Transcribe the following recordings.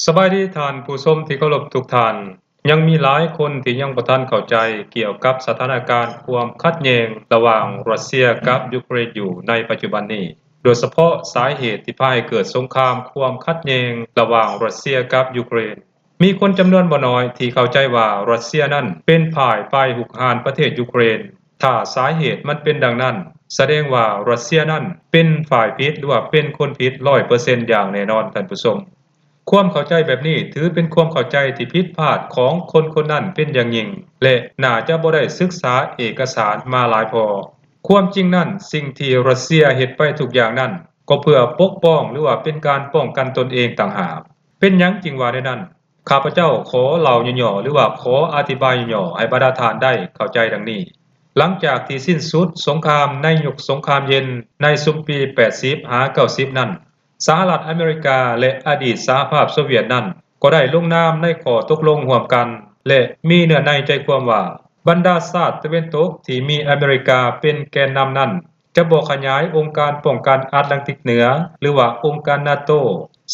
ສະບາຍດີທ່ານຜູ້ຊົມທີ່ເຄົາລົບທຸກທ່ານ. ຍັງມີຫຼາຍຄົນທີ່ຍັງບໍ່ທັນເຂົ້າໃຈກ່ຽວກັບສະຖານະການຄວາມຂັດແຍ່ງລະຫວ່າງຣັດເຊຍກັບຢູເຄຣນຢູ່ໃນປັດຈຸບັນນີ້, ໂດຍສະເພາະສາເຫດທີ່ພາໃຫ້ເກີດສົງຄາມຄວາມຂັດແຍ່ງລະຫວ່າງຣັດເຊຍກັບຢູເຄຣນ. ມີຄົນຈຳນວນບໍ່ໜ້ອຍທີ່ເຂົ້າໃຈວ່າຣັດເຊຍນັ້ນເປັນຝ່າຍໄປຮຸກຮານປະເທດຢູເຄຣນ. ຖ້າສາເຫດມັນເປັນດັ່ງນັ້ນ, ສະແດງວ່າຣັດເຊຍນັ້ນເປັນຝ່າຍຜິດ ຫຼືວ່າເປັນຄົນຜິດຮ້ອຍເປີເຊັນຢ່າງແນ່ນອນ, ທ່ານຜູ້ຊົມ. ຄວາມເຂົ້າໃຈແບບນີ້ຖືເປັນຄວາມເຂົ້າໃຈທີ່ຜິດພາດຂອງຄົນຄົນນັ້ນເປັນຢ່າງຍິ່ງ ແລະ ໜ້າຈະບໍ່ໄດ້ສຶກສາເອກະສານມາຫຼາຍພໍ. ຄວາມຈິງນັ້ນ, ສິ່ງທີ່ຣັດເຊຍເຮັດໄປທຸກຢ່າງນັ້ນ ກໍເພື່ອປົກປ້ອງ ຫຼືວ່າເປັນການປ້ອງກັນຕົນເອງຕ່າງຫາກ. ເປັນຫຍັງຈຶ່ງວ່າແນວນັ້ນ? ຂ້າພະເຈົ້າຂໍເລົ່າຫຍໍ້ໆ ຫຼືວ່າຂໍອະທິບາຍຫຍໍ້ໆໃຫ້ບັນດາທ່ານໄດ້ເຂົ້າໃຈດັ່ງນີ້. ຫຼັງຈາກທີ່ສິ້ນສຸດສົງຄາມໃນຍຸກສົງຄາມເຢັນໃນຊຸມປີແປດສິບຫາເກົ້າສິບນັ້ນ, ສະຫະລັດອາເມລິກາ ແລະ ອະດີດສະຫະພາບໂຊວຽດນັ້ນ ກໍໄດ້ລົງນາມໃນຂໍ້ຕົກລົງຮ່ວມກັນ ແລະ ມີເນື້ອໃນໃຈຄວາມວ່າ ບັນດາຊາດຕາເວັນຕົກທີ່ມີອາເມລິກາເປັນແກນນຳນັ້ນ ຈະບໍ່ຂະຫຍາຍອົງການປ້ອງກັນອາດແລນຕິກເໜືອ ຫຼືວ່າອົງການນາໂຕ,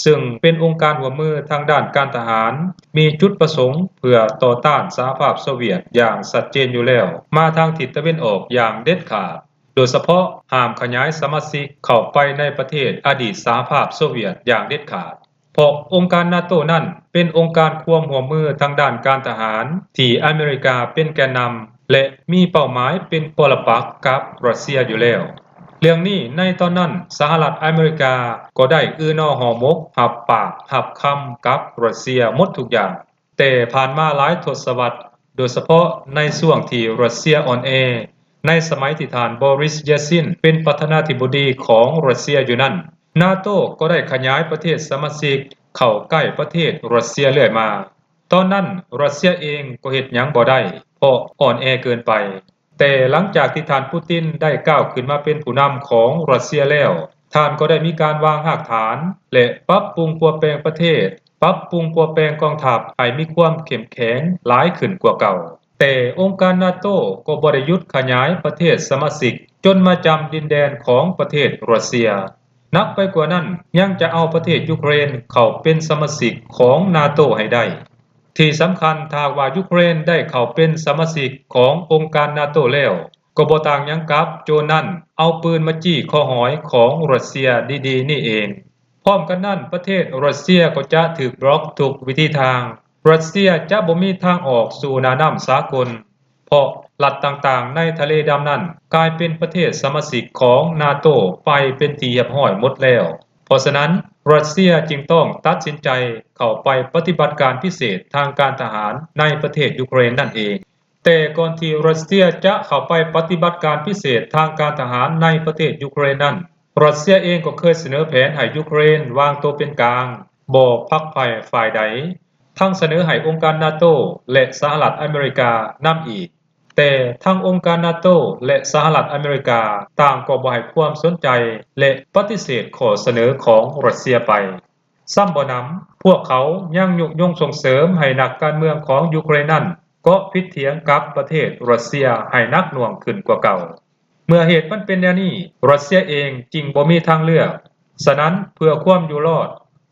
ເຊິ່ງເປັນອົງການຮ່ວມມືທາງດ້ານການທະຫານ, ມີຈຸດປະສົງເພື່ອຕໍ່ຕ້ານສະຫະພາບໂຊວຽດຢ່າງຊັດເຈນຢູ່ແລ້ວ ມາທາງທິດຕາເວັນອອກຢ່າງເດັດຂາດ, ໂດຍສະເພາະຫ້າມຂະຫຍາຍສະມາຊິກເຂົ້າໄປໃນປະເທດອະດີດສະຫະພາບໂຊວຽດຢ່າງເດັດຂາດ. ເພາະອົງການນາໂຕນັ້ນເປັນອົງການຄວາມຮ່ວມມືທາງດ້ານການທະຫານທີ່ອາເມລິກາເປັນແກນນຳ ແລະ ມີເປົ້າໝາຍເປັນປໍລະປັກກັບຣັດເຊຍຢູ່ແລ້ວ. ເລື່ອງນີ້ໃນຕອນນັ້ນ ສະຫະລັດອາເມລິກາກໍໄດ້ອື້ນໍຫໍໝົກ ຮັບປາກຮັບຄຳກັບຣັດເຊຍໝົດທຸກຢ່າງ. ແຕ່ຜ່ານມາຫຼາຍທົດສະວັດ, ໂດຍສະເພາະໃນຊ່ວງທີ່ຣັດເຊຍອ່ອນແອ, ໃນສະໄໝທີ່ທ່ານ Boris Yeltsin ເປັນປະທານາທິບໍດີຂອງຣັດເຊຍຢູ່ນັ້ນ, ນາໂຕກໍໄດ້ຂະຫຍາຍປະເທດສະມາຊິກເຂົ້າໃກ້ປະເທດຣັດເຊຍເລື້ອຍມາ. ຕອນນັ້ນຣັດເຊຍເອງກໍເຮັດຫຍັງບໍ່ໄດ້ ເພາະອ່ອນແອເກີນໄປ. ແຕ່ຫຼັງຈາກທີ່ທ່ານປູຕິນໄດ້ກ້າວຂຶ້ນມາເປັນຜູ້ນຳຂອງຣັດເຊຍແລ້ວ, ທ່ານກໍໄດ້ມີການວາງຮາກຖານ ແລະ ປັບປຸງປົວແປງປະເທດ, ປັບປຸງປົວແປງກອງທັບໃຫ້ມີຄວາມເຂັ້ມແຂງຫຼາຍຂຶ້ນກວ່າເກົ່າ. ແຕ່ອົງການນາໂຕກໍບໍ່ໄດ້ຢຸດຂະຫຍາຍປະເທດສະມາຊິກຈົນມາຈຳດິນແດນຂອງປະເທດຣັດເຊຍ. ໜັກໄປກວ່ານັ້ນ, ຍັງຈະເອົາປະເທດຢູເຄຣນເຂົ້າເປັນສະມາຊິກຂອງນາໂຕໃຫ້ໄດ້. ທີ່ສຳຄັນ, ຖ້າຫາກວ່າຢູເຄຣນໄດ້ເຂົ້າເປັນສະມາຊິກຂອງອົງການນາໂຕແລ້ວ, ກໍບໍ່ຕ່າງຫຍັງກັບໂຈນນັ້ນເອົາປືນມາຈີ້ຂໍ້ຫອຍຂອງຣັດເຊຍດີໆນີ້ເອງ. ພ້ອມກັນນັ້ນ, ປະເທດຣັດເຊຍກໍຈະຖືກບລັອກທຸກວິທີທາງ. ຣັດເຊຍຈະບໍ່ມີທາງອອກສູ່ໜ້ານ້ຳສາກົນ, ເພາະລັດຕ່າງໆໃນທະເລດຳນັ້ນກາຍເປັນປະເທດສະມາຊິກຂອງນາໂຕໄປເປັນທີ່ຮຽບຮ້ອຍໝົດແລ້ວ. ເພາະສະນັ້ນ, ຣັດເຊຍຈຶ່ງຕ້ອງຕັດສິນໃຈເຂົ້າໄປປະຕິບັດການພິເສດທາງການທະຫານໃນປະເທດຢູເຄຣນນັ້ນເອງ. ແຕ່ກ່ອນທີ່ຣັດເຊຍຈະເຂົ້າໄປປະຕິບັດການພິເສດທາງການທະຫານໃນປະເທດຢູເຄຣນນັ້ນ, ຣັດເຊຍເອງກໍເຄີຍສະເໜີແຜນໃຫ້ຢູເຄຣນວາງໂຕເປັນກາງ, ບໍ່ຝັກໃຝ່ຝ່າຍໃດ, ທັງສະເໜີໃຫ້ອົງການນາໂຕ ແລະ ສະຫະລັດອາເມລິການຳອີກ. ແຕ່ທັງອົງການນາໂຕ ແລະ ສະຫະລັດອາເມລິກາຕ່າງກໍບໍ່ໃຫ້ຄວາມສົນໃຈ ແລະ ປະຕິເສດຂໍ້ສະເໜີຂອງຣັດເຊຍໄປ. ຊ້ຳບໍ່ໜຳ, ພວກເຂົາຍັງຍຸຍົງສົ່ງເສີມໃຫ້ນັກການເມືອງຂອງຢູເຄຣນນັ້ນເກາະຜິດຖຽງກັບປະເທດຣັດເຊຍໃຫ້ໜັກໜ່ວງຂຶ້ນກວ່າເກົ່າ. ເມື່ອເຫດມັນເປັນແນວນີ້, ຣັດເຊຍເອງຈຶ່ງບໍ່ມີທາງເລືອກ. ສະນັ້ນ, ເພື່ອຄວາມຢູ່ລອດ,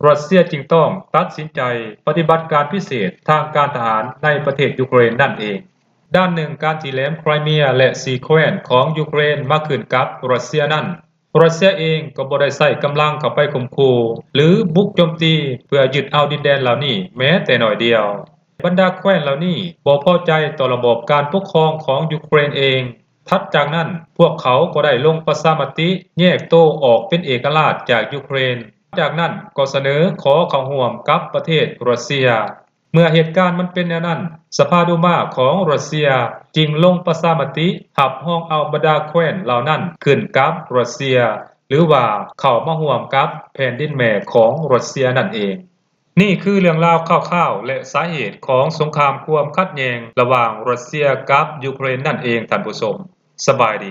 ຣັດເຊຍຈຶ່ງຕ້ອງຕັດສິນໃຈປະຕິບັດການພິເສດທາງການທະຫານໃນປະເທດຢູເຄຣນນັ້ນເອງ. ດ້ານໜຶ່ງ, ການທີ່ແຫຼມໄຄຣເມຍ ແລະ ສີ່ແຄວ້ນຂອງຢູເຄຣນມາຂຶ້ນກັບຣັດເຊຍນັ້ນ, ຣັດເຊຍເອງກໍບໍ່ໄດ້ໃຊ້ກຳລັງເຂົ້າໄປຂົ່ມຂູ່ ຫຼື ບຸກໂຈມຕີເພື່ອຍຶດເອົາດິນແດນເຫຼົ່ານີ້ແມ້ແຕ່ໜ້ອຍດຽວ. ບັນດາແຄວ້ນເຫຼົ່ານີ້ບໍ່ພໍໃຈຕໍ່ລະບອບການປົກຄອງຂອງຢູເຄຣນເອງ. ຖັດຈາກນັ້ນ, ພວກເຂົາກໍໄດ້ລົງປະຊາມະຕິແຍກໂຕອອກເປັນເອກະລາດຈາກຢູເຄຣນ. ຈາກນັ້ນກໍສະເໜີຂໍເຂົ້າຮ່ວມກັບປະເທດຣັດເຊຍ. ເມື່ອເຫດການມັນເປັນແນວນັ້ນ, ສະພາດູມາຂອງຣັດເຊຍຈຶ່ງລົງປະຊາມະຕິຮັບຮອງເອົາບັນດາແຄວ້ນເຫຼົ່ານັ້ນຂຶ້ນກັບຣັດເຊຍ ຫຼືວ່າເຂົ້າມາຮ່ວມກັບແຜ່ນດິນແມ່ຂອງຣັດເຊຍນັ້ນເອງ. ນີ້ຄືເລື່ອງລາວຄ່າວໆ ແລະ ສາເຫດຂອງສົງຄາມຄວາມຂັດແຍ່ງລະຫວ່າງຣັດເຊຍກັບຢູເຄຣນນັ້ນເອງ, ທ່ານຜູ້ຊົມ. ສະບາຍດີ.